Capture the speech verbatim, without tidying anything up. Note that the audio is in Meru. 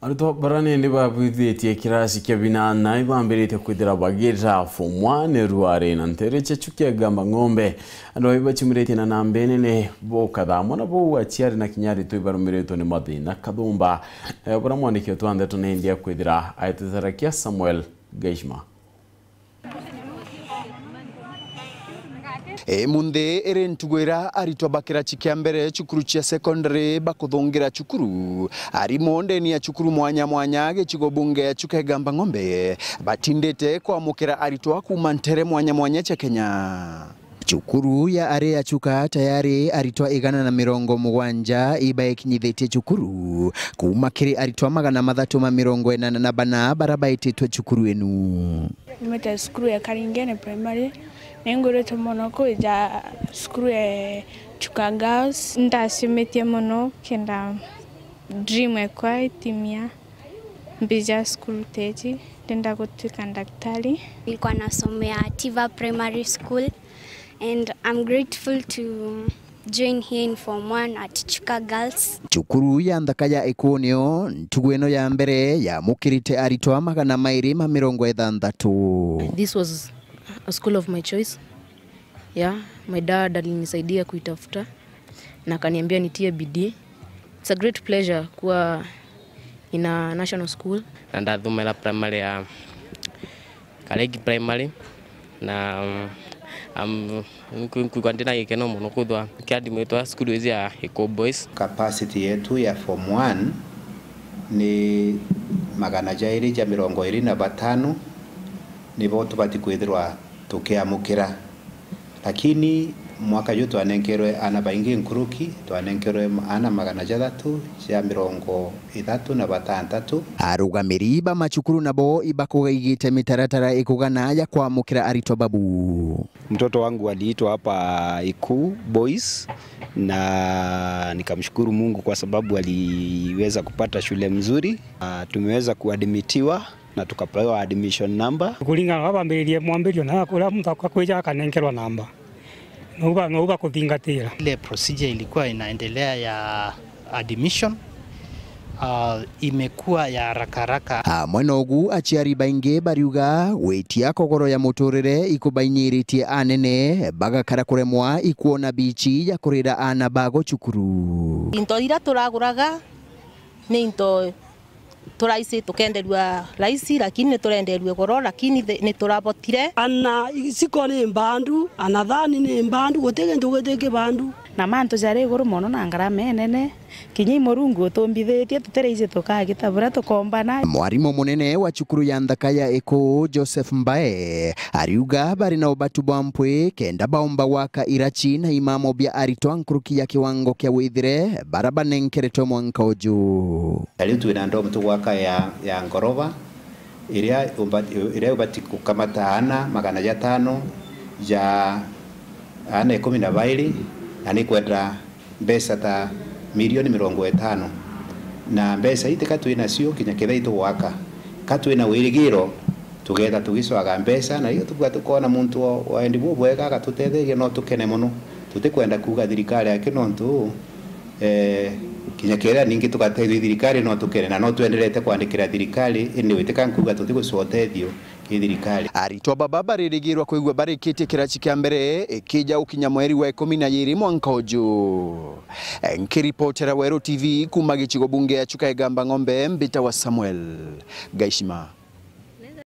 Arutwo bara nindi babwithitie kirasi kia binana ibambiritie kwithira bagita form one Ruari na ntere cia Chuka Igamba Ng'ombe. Andu aba bacumiritie na namba inene bukathamwa na bou aciari na kinya aritwa ibarumiritwe ni mathina kathumba. Eh, bara mwandiki wetu wa ndeto nindi akwithira aetetera kia Samuel Gaishma. Imunthi iri ntugu iria aritwa ba kirachi kia mbere cukuru cia secondary bakuthungira cukuru. Arimu ndeni ya cukuru mwanya mwanya gicigo bunge ya Chuka Igamba Ng'ombe batindite kwamukira aritwa kuuma ntere mwanya mwanya cia Kenya. Cukuru ya ari ya Chuka tayari aritwa igana na mirongo mugwanja ibaekinyithitie cukuru kuuma kiri aritwa magana mathatu ma mirongo inana na bana bara baititwe cukuru inu. Nyumite cukuru ya Karingene Primary, na ingwiritwe mono kwija cukuru ya Chuka Girls. Ndaciumitie mono kenda dream ekwa itimia. Mbija cukuru teji, ndenda gutwika daktari. Nilikuwa nasomea Tiva Primary School and I'm grateful to join here in form one at Chuka Girls. Cukuru ya nthaka ya Ikuunio, ntugu ino ya mbere yamukirite aritwa magana mairi ma mirongo ithanthatu. This was a school of my choice. Yeah, my dad alinisaidia kuitafuta na akaniambia nitie bidii. It's a great pleasure kuwa in a national school. Na ndathomera primary ya Karegi Primary, na, um, am-, nku-, nkuigua ndina gikeno mono kwithwa nkiadimwitwa cukuru iji ya Ikuo Boys. Capacity yetu ya form one ni magana jairi ja mirongo iri na batano, nibo tubati kwithirwa tukiamukira. Lakini mwaka ju twanenkerwe aana baingi nkuruki, twanenkerwe aana magana jathatu ja mirongo ithatu na batantatu. Arugamiri ba macukuru nabo ibakugaigite mitaratara ikugana ya kwamukira aritwa babu. Mtoto wangu aliitwa hapa Ikuu Boys na nikamshukuru Mungu kwa sababu aliweza kupata shule mzuri. Ah, tumeweza kuadmitiwa na tukapewa admission number. Kuringana na bambiririe mwambirio na kuria muntu akwija akanenkerwa namba. Nouba, nouba kuthingatira. Ile procedure ilikuwa inaendelea ya admission, ah, imekuwa ya haraka haraka. Amwe nogu aciari baingi bariuga gwitia kogoro ya muturire ikubainyiiritie anene bagakara kuremwa ikwona bichi ya kurira aana bago cukuru. Into iria turaguraga ni into turaisi tukenderua raisi, lakini ni turenderue goro, lakini thi-, ni turabotire. Ana iciko ni mbandu, ana thani ni mbandu, guti gintu giti kibandu. Na mantu jari iguru mono na ngarama inene, kinya i Murungu utumbithitie, tutiraiji tukagita buria tukombana. Mwarimu munene wa cukuru ya nthaka ya Ikuu, Joseph Mbae, ariuga bari na ubatu bwa mpwi kenda baumba gwaka irachi na imamo bia aritwa nkuruki ya kiwango kia withire bara banenkeretwe mwanka uju. Na riu twina dom tugwaka ya, ya ngoroba, iria ubati, iria ubati gukamata aana magana jatano ja aana ikumi na bairi, na ni kwenda mbeca ta milioni mirongo itano. Na mbeca ii tika twi nacio kinya kethira itugwaka. Ka twina wirigiro, tugeeta tugicwaga mbeca, na riria tukwona muntu wa, wa wendi bubwega agatutetheria, no tukene mono. Tutikwenda kuuga thirikari aki nontu, eh, kinya kethira ningi tugatethua i thirikari, no tukene, na no twenderete kwandikira thirikari, indi witika nkuuga tutigucwa utethio ki thirikari. Aritwa baba baririgirwa kwigua barikitie kirachi kia mbere ikija gukinya mweri wa ikumi na jiri mwanka uju. Nkiripotera Weru T V kuuma gicigo bunge ya Chuka Igamba Ng'ombe, mbitawa Samuel Gaishima.